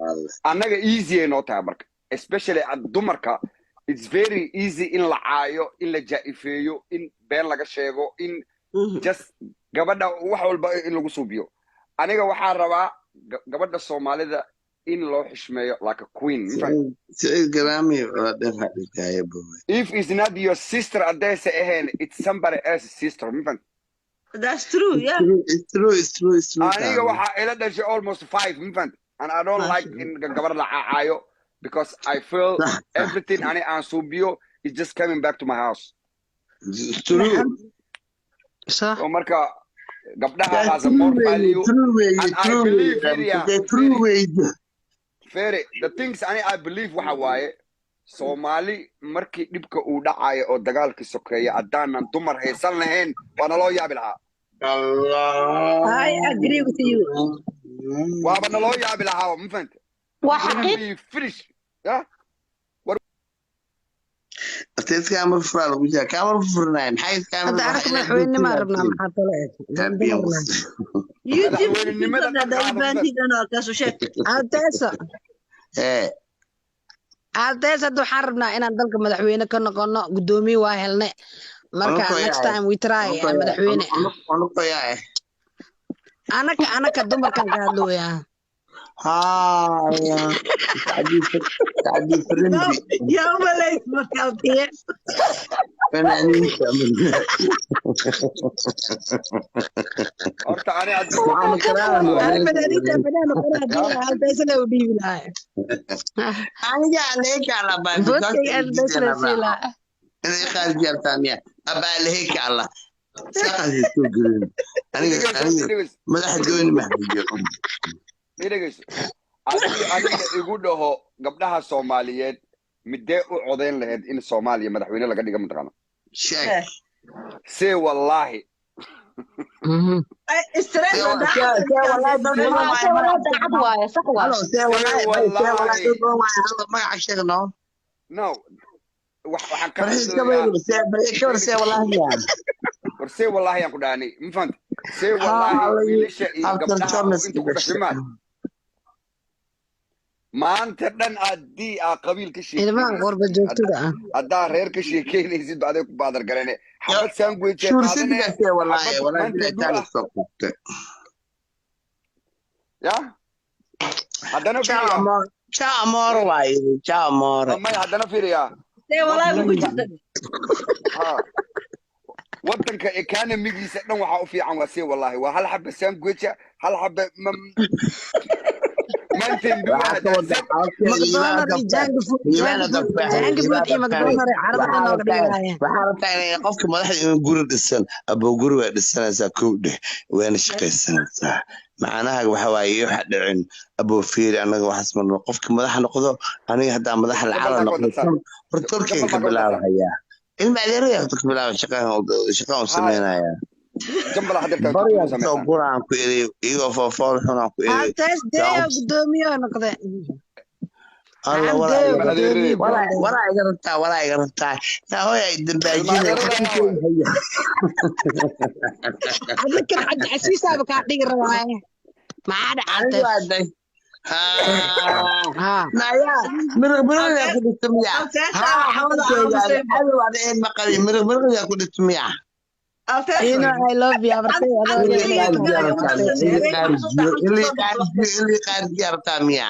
Qaadada. Annaga easy ay noo tahay marka, especially dumarka. It's very easy in la caayo, in la jaa'ifeeyo, in been laga sheego, in just gabadha wax walba in lagu suubiyo. Aniga waxaa rabaa gabadha Soomaalida in loo xishmeeyo like a queen. Ma fahamtay? Siciid Garaami waa dheer hadhigaayo bowe. If it's not your sister, haddaysa ahayn, it's somebody else's sister. Ma fahamtay? That's true, yeah. It's true, it's true, it's true. Aniga waxaa ila dhashay almost five, ma fahamtay? And I don't like in gabar la caayo because I feel everything ani aan suubiyo is just coming back to my house. It's true. Sax. So marka gabdhaha has a more value. True way. And I True. believe, Way. Lydia, True way. Fere, the things ani I believe waxa waaye, Soomaali markii dhibka uu dhacayo oo dagaalkii sokeeya, haddaanan dumar haysan lahayn, waa naloo yaabi lahaa. Allah. I agree with you. Waaba naloo yaabi lahaa, ma fahanta? Waa xaqiiq. Be finish, yeah. Artist kaamar furaa lagu jiraa, kaamar furnaay maxay kaamar. Hadda anaka madaxweynimaa rabnaa, maxaa tale? Champion. YouTube. Madaxweynenimada Dhankaasoo sheeg. Alteesa. Ee. Alteesa, hadda waxaan rabnaa inaan dalka madaxweyne ka noqono. Guddoomiye waa helne, marka next time we try madaxweyne. Onukoyaa eh. Anaka dumarkan ka hadlooyaa. Haya. Tacdii Firimbi. Yaa u malays marka Altees? Fanaaniinta. Horta ani Maxamed Karaam. Ani fanaaniinta fanaan noqon hadii Alteesana u dhiibi lahaa. Aniga aleheka alla baa. Votekayga Alteesana sii lahaa. Inay qaarjiyartaa miya? Abaa aleheka alla. Saqas soo gelin. Aniga madax gooni maxajiyo. Dhegeyso, haddii aniga igu dhaho gabdhaha Soomaaliyeed midee u codayn lahayd in Soomaaliya madaxweyne laga dhiga, mataqaana? Sheeg. See wallaahi. Stress. See walaa, daacad waaye, sax waaye. Halo, see wallaahi, see wallaahi, dad badan waaye. Halo, magaca sheeg no. No, waxaan ka Farxiis hadlayaa kabayr, see farxiis kabar, see wallaahi yaa. War see wallaahi aan ku dhahanay, ma fahanta? See wallaahi, wiilasha iyo After gabdhaha oo Thomas inta ku dhashay maad maanta dhan haddii aa qabiil ka Ilmahan sheekeynaysid, qurba joogtada ah. Haddaa reer ka sheekeynaysid, ba aday ku baadar garane xabad sandwich ee Shuur qaadane sidiga see wallaahi, xabad wallaahi Mountain bilaa Dew ah. taala soo qabtay. Ya haddana Ciao fiiriya. Amore. Ciao amore waaye. Ciao amore. Maya, haddana fiiriya. See walaahi ku jirta. Ha, waddanka economigiisa dhan waxaa u fiican waa see wallaahi, waa hal xaba sandwicha, hal xaba Mountain Dew ah. Waxaa ka wada McDonald iyo junk food, junk food iyo McDonald carada dhan nooga dhigaya. Waxaa rabtaa inay qofka madaxda inuu guri dhisan. Aboo, guri waa dhisanaysaa, kow dheh, waana shaqaysanaysaa. Macnaha waxa waaye iyo waxa dhicin. Aboo, fiiri, annaga waxaas marno qofka madaxa noqdo. Aniga haddaa madaxa lacala noqdo, hor Turkiga ka bilaabahayaa, ilma adeeraya horta ka bilaaba shaqaan, shaqaan u sameynaya. Jambala hadeertaan baryaa ku soo samaysan. Guraan ku iri, iyagoo foolfool xunaan ku iri. Altees deeyo guddoomiye noqde. Alla. Nacam. Walaa Deeyo iga guddoomiye. Walaa walaa iga rabtaa, walaa iga rabtaa taa hooy ay dambaajinay. Adinkan Cabdicasiisaaba kaa dhigi rabaaye, maxaa dhaca? Anigu Altees waa day. Ha. Naya miriq miriqyaa ku dhigta miya? Altees haa. xawada Hadalkayga aamusay. Cadow ada een maqalin, miriq miriqyaa ku dhigta miya? Altees. You know I love you, abartay adoo. Ilii qaarjiya rabtaa miya?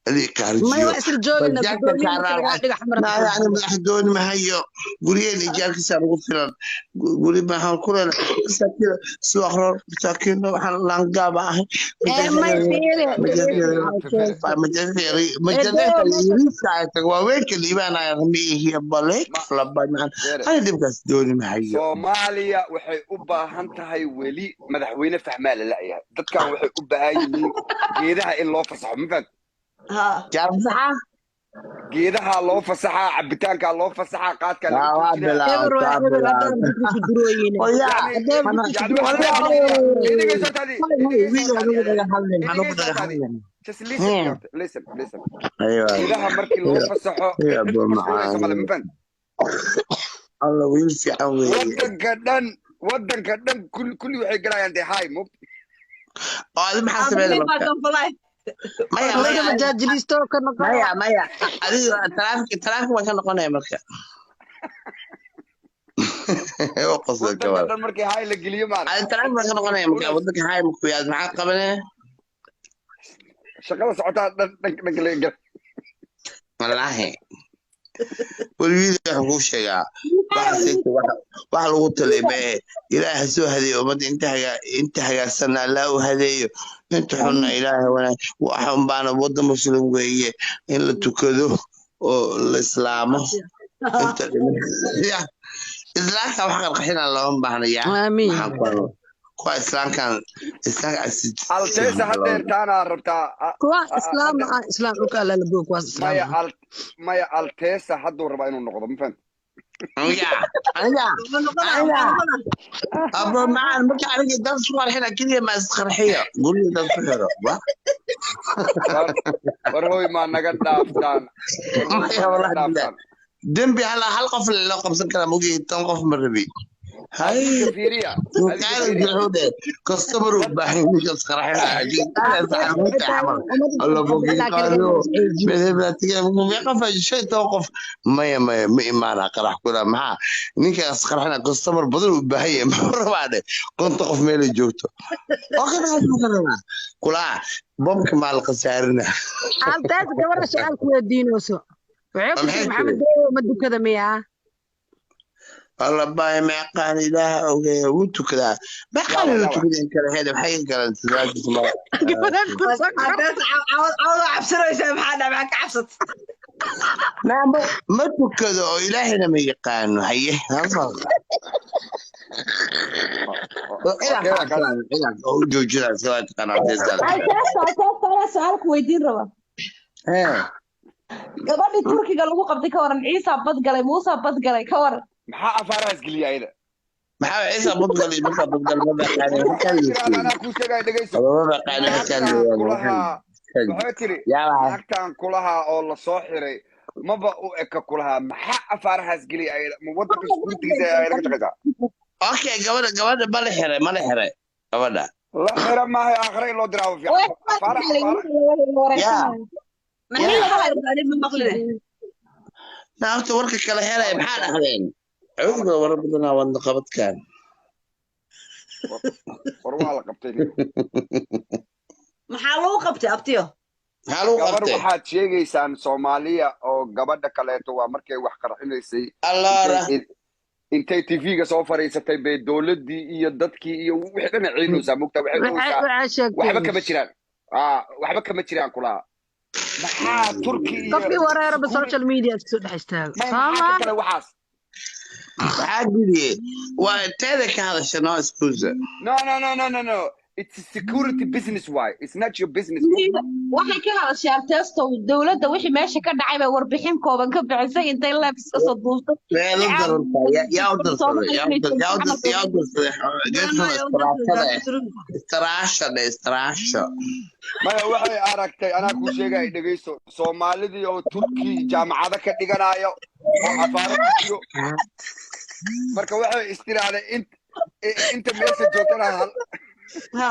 Ilii May qaarjiyo. waa isla joogina. Bajaajka Guddoomiye marka kaaraan. lagaa dhigo xamar. Naya ani madax dooni mahayo, guriyeen ijaarkiisa lagu filan. Guri maxaan ku leenahay? Masaakiin suuq roor, masaakiin waxaan laangaaba ahay. Ee may fiiri. Majalada waaweynka liibaanaya miihiya baleek labanaan. Ani dhibkaas dooni mahayo. Soomaaliya waxay u baahan tahay weli madaxweyne fahmaa la la'yahay. Dadkan waxay u baahan yihiin geedaha in loo fasaxo, ma fahant? Ha. Jaarfaxa. Geedaha loo fasaxaa, cabitaankaa loo fasaxaa, qaadkaa laga waa joojinaa. Eber waa bilaabtaa eber haddaan bilaabta. dadku durooyine. Oyaa. Yani dhegeyso taadi, Wiil hanugu dhaga hadlin, hanugu dhaga hadlin. Just listen, listen, listen. Aywa. Geedaha markii loo fasaxo, Iya, cid bro, mashquulaysa male, ma macaan. fahant? Alla, wiil fiican weeye. Wadanka dhan kulli waxay galayaan dee hay moogta. Oo adi maxaa sameynay Abdi marka? baa kan fly. Maya, Odayga maya. Majaajiliisto ka noqon. Maya, maya, adiga taraafik baan ka noqonaya marka. Oo qosol Wadanka gabar. dhan markii hay la geliyo maaragta. Adiga taraafik baan ka noqonaya marka wadanka haay maku yaad maxaa qabanaya? Shaqada socotaa dhan dhanka laga gala. Wallaahi weligiis waxaan kuu sheegaa waxa sayta waxa lagu talay mae Ilaahay ha soo hadeeyo ummadda inta hagaa inta hagaagsanna Allah u hadeeyo, inta xunna Ilaahay wanaag. Waxa unbaana waddan muslim weeye in la tukado oo la islaamo inta dhiman ya islaamka wax qarqaxina looma baahna ya. Aamiin. Maxaan ku hadlo kuwa islaamkan islaamka Alteesa hadeer taanaa rabtaa Kuwa islaam ah, islaam dhulka alla la goog kuwaas islaam maya ah. Al maya, Alteesa hadduu rabaa inuu noqdo, ma fahamti? Aniga aniga aniga abo macaan marka aniga dad isku qarxina keliya ma isqarxiyo guriga dad ku xiro wa. War hooy, maa naga dhaaftaan? War hooy, Maya, maa naga wallahi billah. dhaaftaan? Dembi hal qof loo qabsan karaa mogi tan qof ma rabi hay. Adinka fiiriya, adinka kaana fiiriya. wuxuu customer u baahan ninka isqarxina alla bogi qaado qof 15 qof. Maya, maya, ma imaana qarax kula maxaa ninka isqarxina customer badan u baahan yahay muxuu rabaa dhe 50 qof meelay joogto oo ka rabaa kulaa bomka maa la khasaarina. Altees gabadha su-aal ku weydiinayso waxay ku Maxay tiri Maxamed tiri? Deewo ma dukada miyaa? Alla baay meeqaan Ilaaha ogeeya wuu tukadaa meeqaan Yawa, inuu yawa. tukadaa in kale heeda maxay ka garan salaadiisa ma Gabadha ku soo kor. Alteesa cawada cabsanaysaa, maxaa dhaca, maxaa ka cabsat? Ma tukado oo Ilaahayna ma yaqaano haye halfal oo ciidan Okay, ka waa kaas. cabsanaayo ciidan oo u joojinaa salaad taqaanaa. Alteesa, Alteesa, anaa su-aal ku weydiin raba. Hee. Gabadhii Turkiga lagu qabtay ka waran? Ciisa badgalay, Muusa badgalay, ka waran? Maxaa afaarahaas geliya ayada? Maxaa Ciisa badgal iyo markaa badgal ma baqaani Waxay tiraahdaa anaa kuu sheegaya, dhegeyso. ma baqaani. Naagtaan kulahaa waxay tiri yaabaa naagtaan kulahaa oo lasoo xiray maba u eka kulahaa. Maxaa afaarahaas geliya ayada? Ma wadanka securitygiisa ayada ka shaqeysaa? Okay, gabadha ma la xiray, ma la xiray gabadha? La xira maaha, aakhira in loo diraabo fiican afaara afaara. Ya. Ma maqline. Naagta warka kala helay maxaa dhahdeen cudurka warar badanaa wadna qabadkan. War waa la qabtay. Maxaa lagu qabtay, abtiyo? Maxaa lagu Gabar qabtay? waxaad sheegaysaan Soomaaliya oo gabadha kaleeto waa markay wax qarxinaysay. Allaara. Intay TV-ga soo fariisatay bay dowladdii iyo dadkii iyo wixii dhan ciidaysaa mugta waxay waxay dhahaysaa waxay waxba sheegtay kama jiraan, waxba kama jiraan kulaha. Maxaa Turki iyo Qofkii wareeraba social media iska soo dhex istaago. Maya, maxaa ka Soomaali kale waxaas? Maxaa geliye waa teeda ka hadasha no excuse. No, no, no, no, no, no, it's a security business. Why? It's not your business. Waxay ka hadashay Alteesto dowladda wixii meesha ka dhacay bay warbixin kooban ka bixisay intay live iska soo duubtay. Meel u darantahay yaa u darsaday yaa u yaa u darsaday geedkan istiraashada eh istiraasha dhe istiraasho. Maya, waxay aragtay anaa kuu sheegaya, dhegeyso, Soomaalidii oo Turki jaamacado ka dhiganayo oo afaaro ku jiro. Marka waxay istiraadeen inta meesha joogtana hal Ha.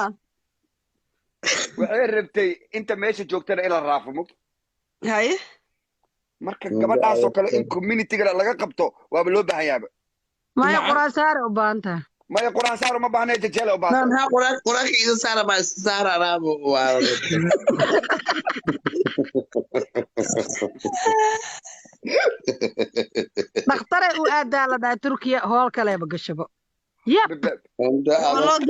Waxay rabtay inta meesha joogtana in la raafo mug. Haye. Marka gabadhaasoo kale in communityga laga qabto waaba loo baahan yaaba. Maya, quraan saare u baahan tahay. Maya, quraan saaro ma baahna, jajeele u baahan. Maxaa quraanka iida saara baa iska saara anaabu waa. Dhakhtaray u aadaa la dhahay Turkiya hool kaleeba gashabo yab. Anda adag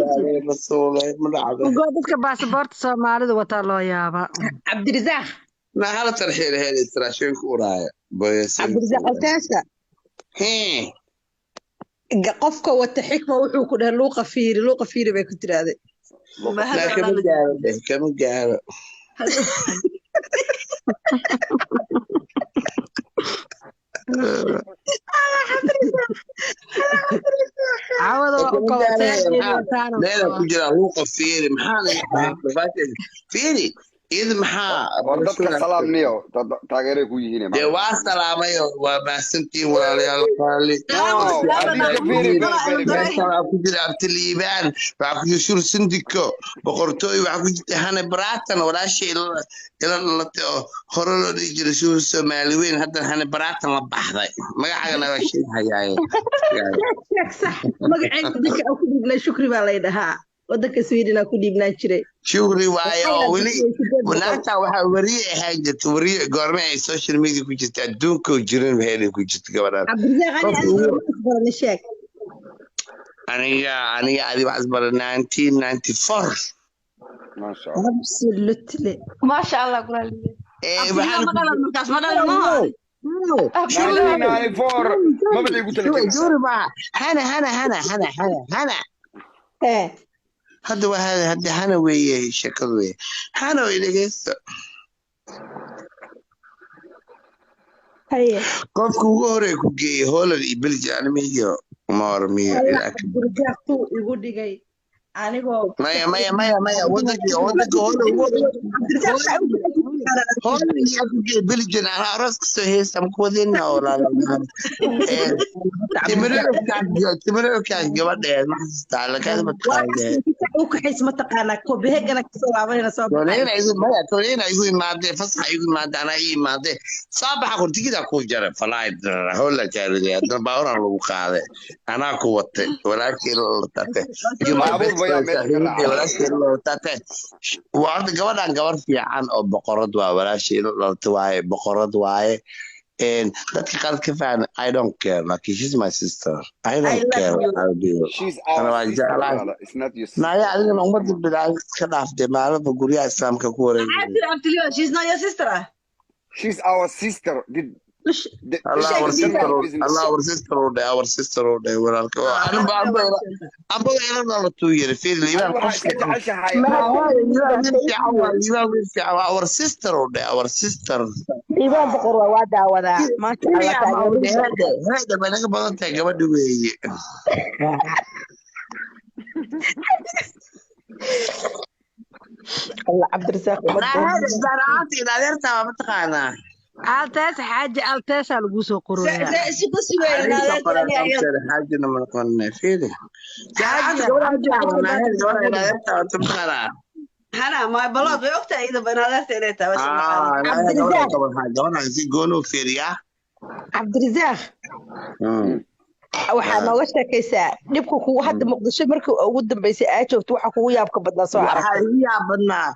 rasuulay ma dhacdo. Ugoo dadka baasaboorta Soomaalida wataa loo yaabaa. Cabdirisaaq. Na hala tarxiil hel istiraashooyinka uraaya. Cabdirisaaq Alteesa. Hee. Qofka wata xikma wuxuu ku dhahay luuqa fiiri, luuqa fiiri bay ku tiraahday. Na kama gaaro dheh kama gaaro. Cawada waa u Kama gaaro qabateen maxaa wataana. Meela ku jira luuqa fiiri maxaa laga fiiri. Iyada maxaa War dadka salaam niyo taageeray ku yihiin. Dee waa salaamayo, waa mahadsantihiin walaalayaal qaali. Wow, adiga very very very very. Meeshaan waxaa ku jira Abti Liibaan, waxaa ku jira Shur Sindiko boqortooy, waxaa ku jirta Hane Baratan walaashay ila dhalatay oo hore loo dhihi jiray Shuur Soomaali weyn, haddana Hane Baratan la baxday, magacaagana waa sheegahayaaye. Sheeg sax magacayga wadanka aan ku dhiibnay, Shukri baa lay dhahaa, wadanka Sweden aan ku dhiibnaan jiray. Shukri waaye oo weli naagta waxaa wariye ahaan jirta, wariye goorme ay social media ku jirta, adduunka oo jirin waxay ku jirta gabadhaan. Cabdirasaaq, ani Qofka ugu barana sheeg. Aniga adi waxaan isbaray 1994. Masha Allah. Absolutely. Maasha Allah, guraliye. Waxaan Ma dhalan markaas, ma dhalan maaha. 1994 maba la igu tala jirin. Shuri maaha, Hana Hana Hana Hana Hana Hana. Eh. Hadda waa hadda Hana weeye, sheekadu weeye Hana way dhegeysta. Haye. Qofka ugu horey ku geeyey Holland iyo Belgium animiyo ma ormiyo. Wallah, Cabdirasaaq tuu igu dhigay anigoo Maya maya maya maya, wadanka Holland ugu Cabdirasaaq saa u Holland yaa ku geeyey Belgium, anaa aroos kasoo heesta ma ku wadina walaalo. Timirkaas gabadheed ma xasuustaa lakaada ma taqaanee? U kaxays ma taqaanaa, Copenhagen kasoo laabanayna soo baxay. Tolena igu maya, Tolena igu imaadee, fasaxa igu imaadee, anaa ii imaadee, soo baxa kurtigidaa kuu jaray falaid Holland kaariday, haddana baaburan lagu qaaday, anaa ku watay walaashii la tate. Baabuur bayaa meesha ka raacay. Walaashii la tate waa horta gabadhan gabar fiican oo boqorad waa, walaashii la dhalatay waaye, boqorad waaye. Dadka qaar ka fahan, I don't care, like she's my sister, I I don't love care you. what I do. She's Ana our waan sister, jeclahay. brother. It's not your sister. Naya adigana ummadda bilaag iska dhaaftay maalaba guryaha islaamka ku Maxaa wareegaya. tiri Abtiliyo? She's not your sister ah. She's our sister. Did the, Allah our the sister general business. Allah our sister oo dhahay, our sister oo dhahay walaalka. Aniba amba ila dhalatuu yiri fiir Liibaan Ani qof waxaa iska fiican. jeceshahay. Liibaan wiil fiican waa, Liibaan wiil fiican waa, our sister oo dhahay, our sister. Liibaan boqor waa daawadaa, maasha Allah, taageeradiisa. Heede heede bay naga badan tahay gabadha weeye. Allah, Cabdirasaaq ummadda. Heede isbaaraanta ila adeertaa waa mataqaanaa. Altees xaaji Alteesaa lagu soo qorayaa. See isu ku sugeyn xaajina ma noqonne fiiri. Xaaji Gabadha mataqaanaa. Hana my blood way ogtahay iyada ba inaad adeerta inay tahay, waa isla naqaanaa. Gabadhan si gooni u fiiriyaa. Cabdirasaaq, waxaa nooga sheekaysaa dhibka kugu hadda Muqdisho markii ugu dambeysay aad joogto, waxa kugu yaabka badnaa soo Waxaa aragtay. igu yaab badnaa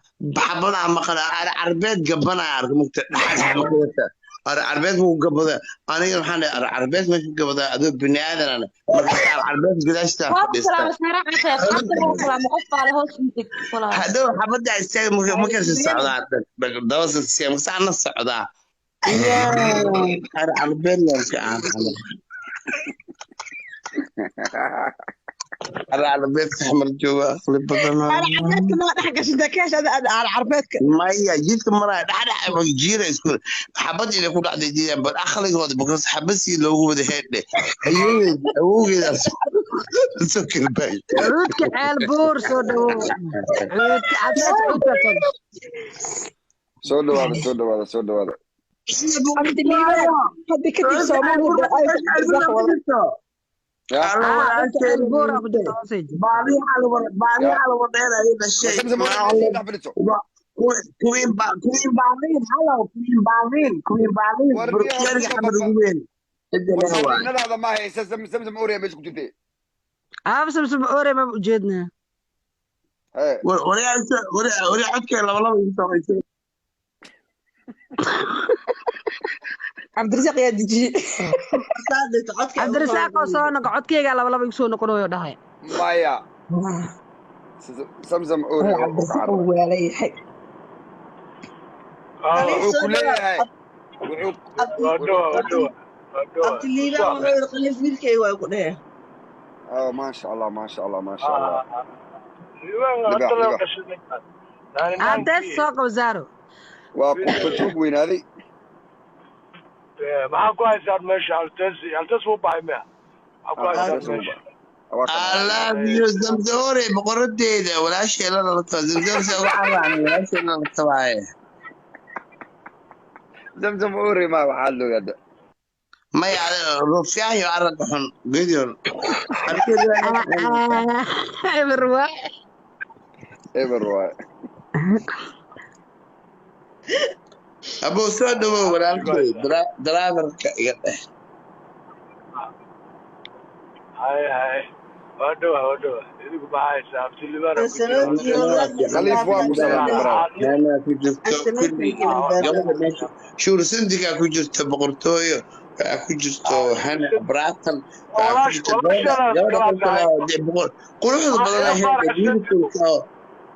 xabadaa maqla ar carbeed gabanaya arka mugta dhaxas maqlata ar carbeed muu gabada, aniga waxaan dhahay ar carbeed meesha gabada adoo bini aadan, marka ar carbeed gadaashtaa Waa ku fadhiista. salaamay Sahra Caafi, asxaabta waa salaamay, qof baa leh hoos u deg walaal. Hadhow xabadda istaaga markaysa socdaa daba siya markaasa socdaa yaa ar carbeed lanka aan ar carbeed saxmar jooga aqli badan. Aar carbeedka ma dhex gashin keesh ada aar carbeedka? Maya, jidka maraya dhexdhex jiira isku xabad inay ku dhacday jiiraan bal aqligooda because xabad si loogu wada heedhe awowgeed awowgeedaas soo kelbay. Cuudka ceel buur soo dhawow. Cuudka Altees, cuudka soo dhawow. Soo dhawaada, soo dhawaada, soo dhawaada. Cabdiliibaan, hadda kadib Soomaaliya ay Cabdirasaaq wada. Ya. Cuudka ceel buur aa ku jirta hoosay jirta. Baaliyaha lagu dheerayay dhashay. Samsam meesha dhex fadhiso. Kuwiin baaliin halow, kuwiin baaliin, kuwiin baaliin War burkeeriga xamar ugu weyn. War sabiinadaada ma haysa Samsam Oria meesha ku jirtay. Aaba Samsam ore ma ujeednaa. Hey. Wariyaa codkee laba laba igu soo. Cabdirasaaq yaa dejiyey. Saad dhigto codka ugu Cabdirasaaq oo soo noqo, codkeygaa laba laba igu soo noqonayo dhahay. Maya. Samsam Oria oo ka Cabdirasaaq carara. uu waalayahay. Wuxuu ku leeyahay wuxuu Abtiliibaan wuxuu yiri qaliif wiilkay waa ku dhehe. Oh, maasha Allah, maasha Allah, maasha Allah. Libaax, libaax. Altees soo qabo Zaaro. Waa qurba joog weynaaday. Maxaa ku haysaan meesha? Altes, Altes wuu baxay miya? Maxaa ku haysaan Altes wuu meesha? baxay. Waa kan. I love you, Zamzore, boqoradeeda, walaashay la dhalato. Zamzore se uga carraacnay, walaashay la dhalato waaye. Zamzam uri ma waxaa loo yada. Maya, ruufyaan iyo aragga xun, Gideon. Eber waay. Eber waay. Abuu, soo dhawow walaalkay, driverka iga dheh. Hay hay, waa dhawa, waa dhawa. Idinku maxaa haysaa? Abdullibaana ku jira. Khaliif, waa ku salaamay, brother. Meelaa ku jirto kulli gabadha meesha shuur sindigaa ku jirto, boqortooyo waxaa ku jirto, hana bratan waxaa ku jirto, gabadha gabadha qolka leh, dee quruxda badan ahayd, beautiful oo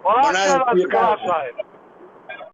Walaashaadaas kalaas.